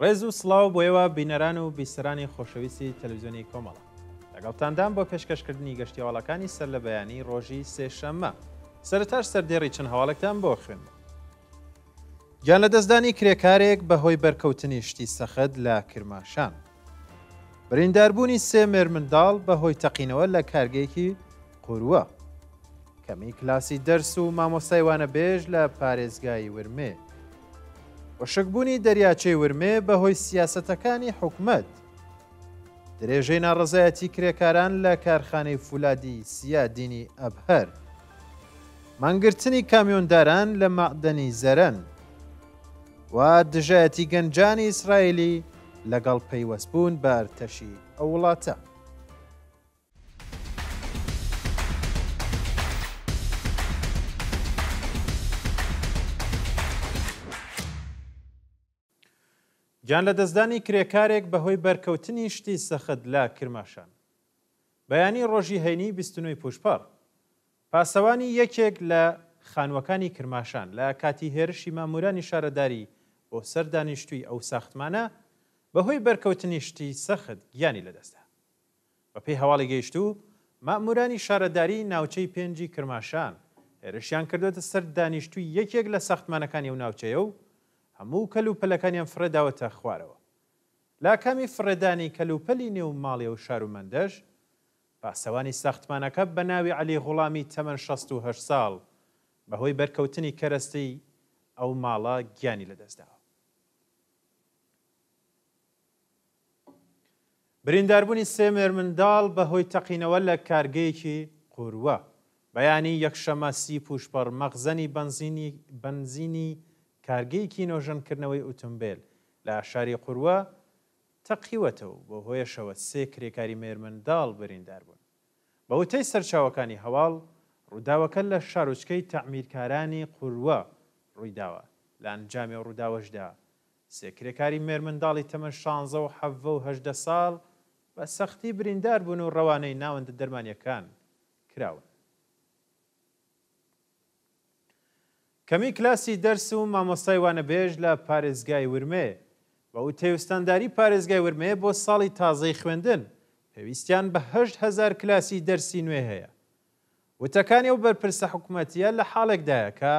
ڕێز و سڵاو بۆ ئێوە بینەران و بیسەرانی خۆشەویستی تەلەڤزیۆنی کۆمەڵە. لەگەڵتاندام بۆ پێشکەشکردنی گەشتی هەواڵەکانی سەر لە بەیانی ڕۆژی سێشەممە. سەرەتاش سەردێڕی چەند هەواڵێکتان بۆ خوێنمەوە. گیانلەدەستدانی کرێکارێک بەهۆی بەرکەوتنی شتی سەخت لە کرماشان. برینداربوونی سێ مێرمنداڵ بەهۆی تەقینەوە لە کارگەیەکی قوروە. کەمی کلاسی دەرس و مامۆستای وانەبێژ لە پارێزگای ورمێ. وشکبوونی دەریاچەی ورمێ بەهۆی سیاسەتەکانی حکومەت. درێژەی ناڕەزایەتی کرێکاران لە کارخانەی فولادی سیادینی ئەبهەر. مانگرتنی کامیۆنداران لە مەعدەنی زەرەن و دژایەتی گەنجانی ئیسرائیلی لەگەڵ پەیوەستبوون بە ئەرتەشی ئەو وڵاتە. گیانلەدەستدانی کرێکارێک بەهۆی بەرکەوتنی شتی سەخت لە کرماشان. بەیانی ڕۆژی هەینی 29 ی پووشپەڕ، پاسەوانی یەکێک لە خانووەکانی کرماشان لە کاتی هێرشی ماموورانی شارەداری بۆ سەر دانیشتووی ئەو ساختمانە بەهۆی بەرکەوتنی شتی سەخت گیانی لەدەستدا. بەپێی هەواڵی گەیشتوو، مەئموورانی شارەداریی ناوچەی پێنجی کرماشان هێرشیان کردووەتە سەر دانیشتووی یەکێک لە ساختمانەکانی ئەو ناوچەیە و هەموو کەلوپەلەکانیان فڕێداوەتە خوارەوە. لە ئاکامی فڕێدانی کەلوپەلی نێو ماڵی ئەو شارومەندەش، پاسەوانی ساختمانەکە بە ناوی عەلی غوڵامی تەمەن 68 ساڵ بەهۆی بەرکەوتنی کەرەستەی ئەو ماڵە گیانی لەدەستداوە. برینداربوونی سێ مێرمنداڵ بەهۆی تەقینەوە لە کارگەیەکی قوروە. بەیانی یەکشەمە سی پووشپەڕ مەخزەنی بەنزینی بەنزینی کارگەیەکی نۆژەنکردنەوەی ئوتومبێل لە شاری قوروە تەقیوەتەوە و بەوهۆیەشەوە سێ کرێکاری مێرمنداڵ برینداربوون. بە وتەی سەرچاوەکانی هەواڵ، ڕووداوەکە لە شارۆچکەی تەعمیرکارانی قوروە ڕوویداوە، لە ئەنجامی ئەو ڕووداوەشدا سێ کرێکاری مێرمنداڵی تەمەن شانزە و حەڤە و 18 ساڵ بە سەختی بریندار بوون و ڕەوانەی ناوەندە دەرمانییەکان کراون. کەمی کلاسی دەرس و مامۆستای وانەبێژ لە پارێزگای ورمێ بە وتەی ئوستانداری پارێزگای ورمێ بۆ ساڵی تازەی خوێندن پێویستیان بە 8000 کلاسی دەرسی نوێ هەیە. وتەکانی ئەو بەرپرسە حکومەتییە لە حاڵێکدایە کە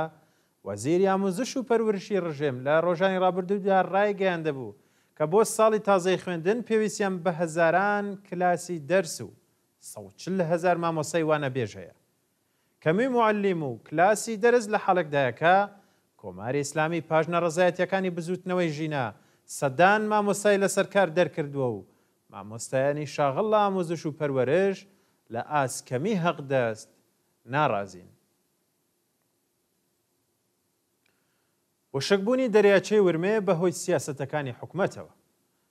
وەزیری ئاموزش و پەرورشی ڕژێم لە ڕۆژانی ڕابردوودا ڕایگەیاندبوو کە بۆ ساڵی تازەی خوێندن پێویستیان بە هەزاران کلاسی دەرس و 140 هەزار مامۆستای وانەبێژ هەیە. کەمی موعەلیم و کلاسی دەرس لە حاڵێکدایە کە کۆماری ئیسلامی پاش ناڕەزایەتییەکانی بزووتنەوەی ژینا سەدان مامۆستای لەسەر کار دەرکردووە و مامۆستایانی شاغڵ لە ئاموزش و پەروەرش لە ئاست کەمی هەقدەست ناڕازین. وشکبوونی دەریاچەی ورمێ بەهۆی سیاسەتەکانی حکومەتەوە.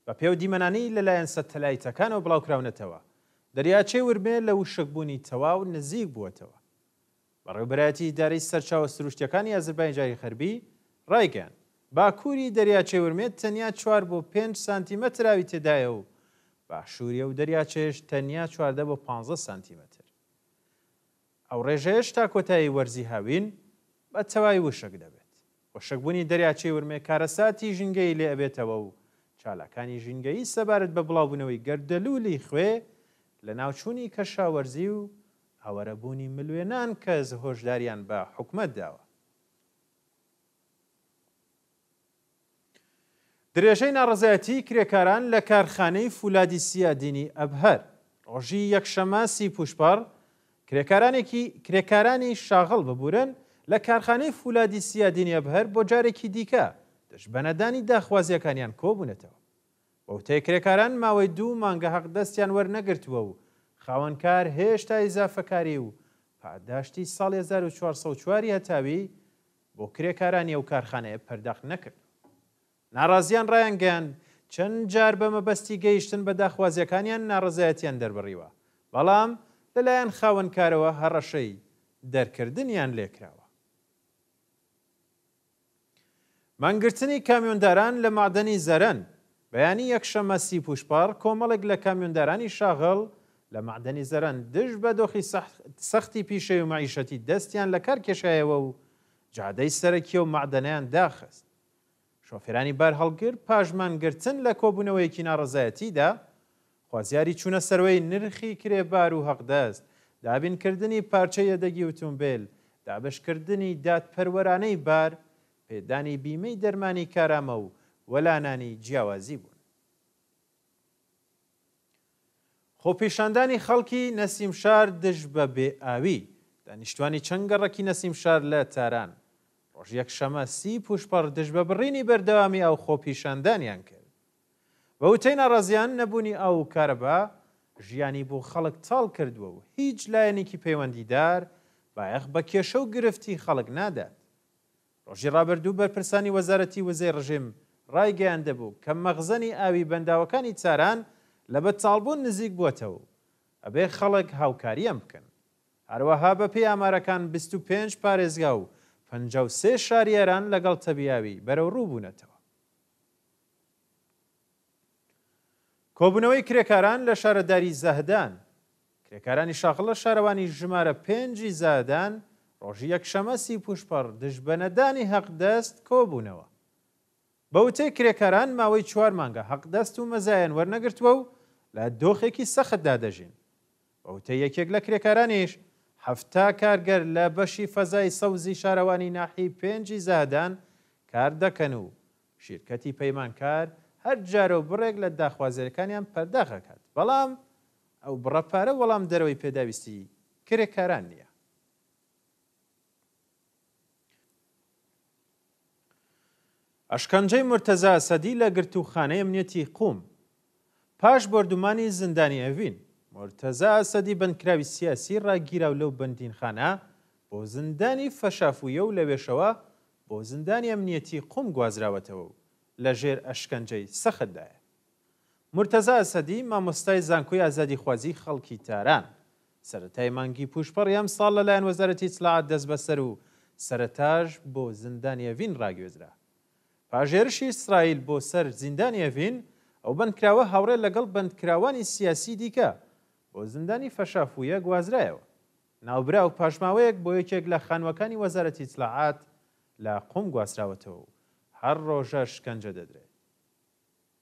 بەپێی ئەو دیمەنانەی لەلایەن سەتەلایتەکانەوە بڵاوکراونەتەوە، دەریاچەی ورمێ لە وشکبوونی تەواو نزیک بووەتەوە. بەڕێوەبەرایەتی ئیدارەی سەرچاوە سروشتییەکانی ئازربایجانی غەربی ڕایگەیاند، باکووری دەریاچەی ورمێ تەنیا چوار بۆ پێنج سانتیمەتر ئاوی تێدایە و باشووری ئەو دەریاچەیەش تەنیا 14 بۆ 15 سانتیمەتر. ئەو ڕێژەیەش تا کۆتایی وەرزی هاوین بە تەواوی وشک دەبێت. وشکبوونی دەریاچەی ورمێ کارەساتی ژینگەیی لێ ئەبێتەوە و چالاکانی ژینگەیی سەبارەت بە بڵاوبوونەوەی گەردەلوولی خوێ، لەناوچوونی کەشاوەرزی و ئاوارەبوونی ملوێنان کەس هۆشداریان بە حکومەت داوە. درێژەی ناڕەزایەتیی کرێکاران لە کارخانەی فولادی سیادینی ئەبهەر، ڕۆژی یەکشەممە سی پووشپەڕ، کرێکارانێکی کرێکارانی شاغڵ ببورن لە کارخانەی فولادی سیادینی ئەبهەر بۆ جارێکی دیکە دژ بە نەدانی داخوازییەکانیان کۆبوونەتەوە. بە وتەی کرێکاران ماوەی دوو مانگە حەقدەستیان وەرنەگرتووە و خاوەنکار هێشتا ئیزافەکاری و پاداشتی ساڵی 1404 ی هەتاوی بۆ کرێکارانی ئەو کارخانەیە پەرداخت نەکردووە. ناڕازیان ڕایانگەیاند، چەند جار بە مەبەستی گەیشتن بە داخوازییەکانیان ناڕەزایەتیان دەربڕیوە، بەڵام لەلایەن خاوەنکارەوە هەڕەشەی دەرکردنیان لێکراوە. مانگرتنی کامیۆنداران لە مەعدەنی زەرەند بەیانی یەکشەممە سی پووشپەڕ کۆمەڵێک لە کامیۆندارانی شاغڵ لە مەعدەنی زەرەند دژ بە دۆخی سەختی پیشەی و مەعیشەتی دەستیان لە کار کێشایەوە و جادەی سەرەکی ئەو مەعدەنەیان داخست. شۆفێرانی بارهەڵگر پاش مانگرتن لە کۆبوونەوەیەکی ناڕەزایەتیدا، خوازیاری چوونە سەرەوەی نرخی کرێ بار و هەقدەست، دابینکردنی پارچە یەدەگی ئوتومبێل، دابەشکردنی دادپەروەرانەی بار، پێدانی بیمەی دەرمانی کارامە و وەلانانی جیاوازی بوون. خۆپیشاندانی خەڵکی نەسیمشار دژ بە بێ ئاوی، دانیشتوانی چەند گەڕەکی نەسیمشار لە تاران، ڕۆژی یەکشەممە سی پووشپەڕ دژ بە بڕینی بەردەوامی ئاو خۆپیشاندانیان کرد. بە وتەی ناڕازیان نەبوونی ئاو و کارەبا ژیانی بۆ خەڵک تاڵ کردووە و هیچ لایەنێکی پەیوەندیدار بایەخ بە کێشە و گرفتی خەڵک نادات. ڕۆژی ڕابردوو بەرپرسانی وەزارەتی وزەی ڕژیم ڕایگەیاندبوو کە مەخزەنی ئاوی بەنداوەکانی تاران لە بەتاڵبوون نزیک بووەتەوە و ئەبێ خەڵک هاوکارییان بکەن. هەروەها بەپێی ئامارەکان 25 پارێزگا و 53 شاری ئێران لەگەڵ تەبی ئاوی بەرەوڕوو بوونەتەوە. کۆبوونەوەی کرێکاران لە شارەداری زاهدان کرێکارانی شاغڵ لە شارەوانی ژمارە پێنجی زاهدان ڕۆژی یەکشەمە سی پووشپەڕ دژ بە نەدانی هەقدەست کۆبوونەوە. بە وتەی کرێکاران ماوەی چوار مانگە هەقدەست و مەزایان وەرنەگرتووە و لە دۆخێکی سەختدا دەژین. بە وتەی یەکێک لە کرێکارانیش، 70 کارگەر لە بەشی فەزای سەوزی شارەوانی ناحیەی پێنجی زاهدان کار دەکەن و شیرکەتی پەیمانکار هەر جارە و بڕێک لە داخوازییەکانیان پەرداخ ئەکات، بەڵام ئەو بڕە پارە وەڵامدەرەوەی پێداویستی کرێکاران نییە. ئەشکەنجەی مورتەزا ئەسەدی لە گرتووخانەی ئەمنیەتی قوم پاش بۆردومانی زیندانی ئەڤین، مورتەزا ئەسەدی بەندکراوی سیاسی ڕاگیراو لەو بەندینخانە بۆ زیندانی فەشافویە و لەوێشەوە بۆ زیندانی ئەمنیەتی قوم گوازراوەتەوە و لەژێر ئەشکەنجەی سەختدایە. مورتەزا ئەسەدی، مامۆستای زانکۆی ئازادیخوازیی خەڵکی تاران، سەرەتای مانگی پووشپەڕی ئەمساڵ لەلایەن وەزارەتی ئیتلاعات دەستبەسەر و سەرەتاش بۆ زیندانی ئەڤین ڕاگوێزرا. پاش هێرشی ئیسرائیل بۆ سەر زیندانی ئەڤین، ئەو بەندکراوە هاوڕێ لەگەڵ بەندکراوانی سیاسیی دیکە بۆ زیندانی فەشافویە گوازرایەوە. ناوبراو پاش ماوەیەک بۆ یەکێک لە خانووەکانی وەزارەتی ئیتلاعات لە قوم گواستراوەتەوە و هەر ڕۆژە شکەنجە دەدرێت.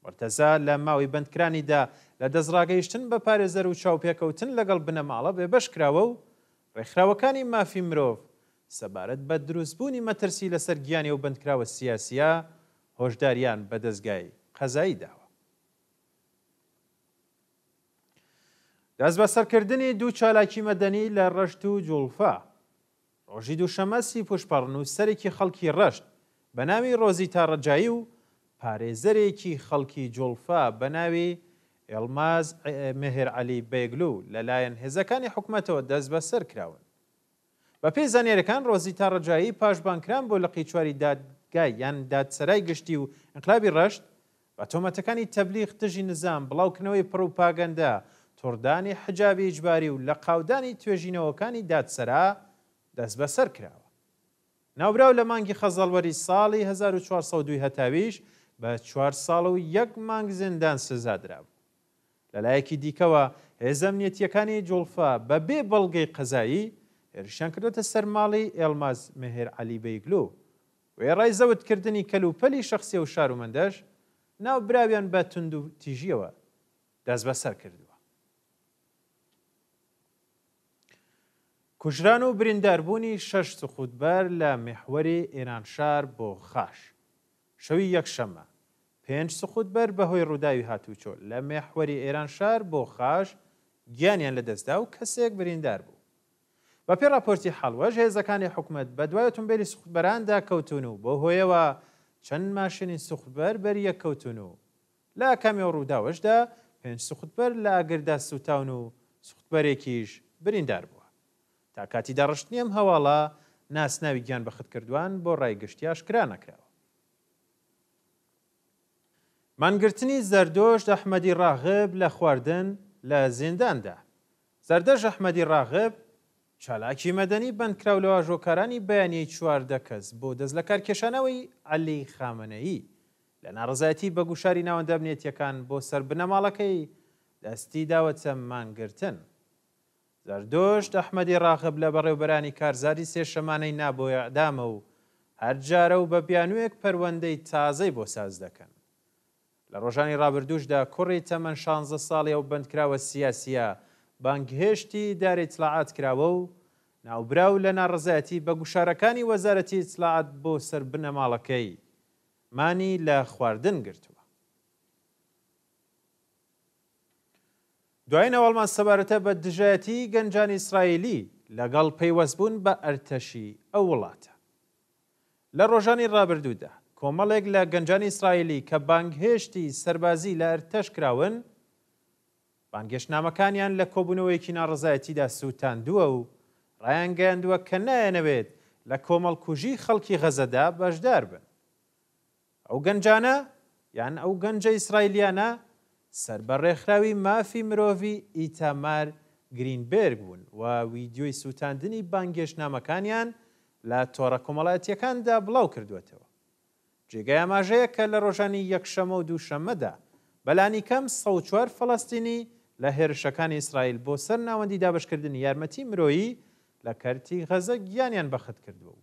مورتەزا لە ماوەی بەندکرانیدا لە دەستڕاگەیشتن بە پارێزەر و چاوپێکەوتن لەگەڵ بنەماڵە بێبەش کراوە و ڕێکخراوەکانی مافی مرۆڤ سەبارەت بە دروستبوونی مەترسی لەسەر گیانی ئەو بەندکراوە سیاسییە هۆشدارییان بە دەزگای قەزایی داوە. دەستبەسەرکردنی دوو چالاکی مەدەنی لە ڕەشت و جوڵفا. ڕۆژی دووشەممە سی پووشپەڕ نووسەرێکی خەڵکی ڕەشت بە ناوی ڕۆزیتا ڕەجایی و پارێزەرێکی خەڵکی جوڵفا بە ناوی ئێڵماز مێهرعەلی بەیگلو لەلایەن هێزەکانی حکومەتەوە دەستبەسەر کراون. بەپێی زانیاریەکان ڕۆزیتا ڕەجایی پاش بانگکران بۆ لقی چواری دادگای یان دادسەرای گشتی و ئینقلابی ڕەشت بە تۆمەتەکانی تەبلیغ دژی نزام، بڵاوکردنەوەی پڕوپاگەندە، توڕدانی حجابی ئیجباری و لەقاودانی توێژینەوەکانی دادسەرا دەستبەسەر کراوە. ناوبراو لە مانگی خەزەڵوەری ساڵی 1402 هەتاویش بە چوار ساڵ و یەک مانگ زیندان سزا درابوو. لەلایەکی دیکەوە هێزە ئەمنیەتییەکانی جوڵفا بە بێ بەڵگەی قەزایی هێرشیان کردۆتە سەر ماڵی ئێڵماز مێهر عەلی بەیگلو وێڕای زەوتکردنی کەلوپەلی شەخسی ئەو شارومەندەش، ناوبراویان بە توندوتیژییەوە دەستبەسەر کردووە. کوژران و برینداربوونی شەش سقووتبەر لە میحوەری ئێرانشار بۆ خاش شەوی یەکشەممە، پێنج سقووتبەر بەهۆی ڕووداوی هاتووچۆ لە مێحوەری ئێرانشار بۆ خاش گیانیان لەدەستدا و کەسێک بریندار بوو. بەپێی ڕاپۆرتی حەڵوەش، هێزەکانی حکومەت بەدوای ئۆتۆمبێلی سوختبەراندا کەوتوون و بەو هۆیەوە چەند ماشێنی سوختبەر بەریەک کەوتوون و لە ئاکامی ئەو ڕووداوەشدا پێنج سوختبەر لە ئاگردا سووتاون و سوختبەرێکیش بریندار بووە. تا کاتی داڕشتنی ئەم هەواڵە ناسناوی گیانبەختکردووان بۆ ڕای گشتی ئاشکرا نەکراوە. مانگرتنی زەردۆشت ئەحمەدی ڕاغب لە خواردن لە زینداندا زەردەشت ئەحمەدی ڕاغب، چالاکی مەدەنی بەندکراو لە واژۆکارانی بەیانیەی 14 کەس بۆ دەستلەکارکێشانەوەی عەلی خامەنەیی لە ناڕەزایەتی بە گوشاری ناوەندە ئەمنیەتیەکان بۆ سەر بنەماڵەکەی دەستی داوەتە مانگرتن. زەردۆشت ئەحمەدی ڕاغب لە بەڕێوبەرانی کارزاری سێشەمانەی نا بۆ ئێعدامە و. هەر جارە و بە بیانووێک پەروەندەی تازەی بۆ ساز دەکەن. لە ڕۆژانی ڕابردووشدا کوڕی تەمەن شانزە ساڵی ئەو بەندکراوە سیاسییە بانگهێشتی ئیدارەی ئیتڵاعات کراوە و ناوبراو لە ناڕەزایەتی بە گوشارەکانی وەزارەتی ئیتڵاعات بۆ سەر بنەماڵەکەی، مانی لە خواردن گرتووە. دوایین هەواڵمان سەبارەتە بە دژایەتیی گەنجانی ئیسرائیلی لەگەڵ پەیوەستبوون بە ئەرتەشی ئەو وڵاتە. لە ڕۆژانی ڕابردوودا کۆمەڵێک لە گەنجانی ئیسرائیلی کە بانگهێشتی سەربازی لە ئەرتەش کراون، بانگهێشتنامەکانیان لە کۆبوونەوەیەکی ناڕەزایەتیدا سووتاندووە و ڕایانگەیاندووە کە نایانەوێت لە کۆمەڵکوژی خەڵکی غەزەدا بەشدار بن. ئەو گەنجانە یان ئەو گەنجە ئیسرائیلیانە سەر بە ڕێکخراوی مافی مرۆڤی ئیتامار گرینبێرگ بوون و ویدیۆی سووتاندنی بانگهێشتنامەکانیان لە تۆڕە کۆمەڵایەتییەکاندا بڵاو کردووەتەوە. جێگای ئاماژەیە کە لە ڕۆژانی یەکشەممە و دووشەممەدا بەلانیکەم 104 فەڵەستینی لە هێرشەکانی ئیسرائیل بۆ سەر ناوەندی دابەشکردنی یارمەتی مرۆیی لە کەرتی غەزە گیانیان بەخت کردووە و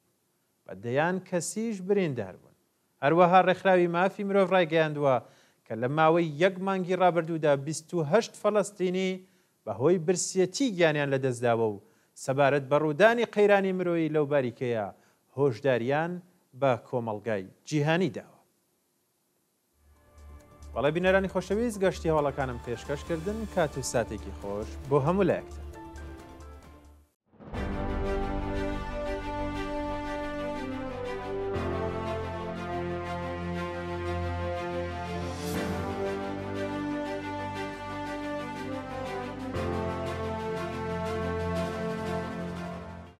بە دەیان کەسیش بریندار بوون. هەروەها ڕێکخراوی مافی مرۆڤ ڕایگەیاندووە کە لە ماوەی یەک مانگی ڕابردوودا 28 فەلەستینی بەهۆی برسیەتی گیانیان لەدەستداوە و سەبارەت بە ڕوودانی قەیرانی مرۆیی لەو باریکەیە هۆشداریان بە کۆمەڵگای جیهانی داوە. بەڵێ بینەرانی خۆشەویست گەشتی هەواڵەکانم پێشکەش کردن کات و ساتێکی خۆش بۆ هەموو لایەکتان.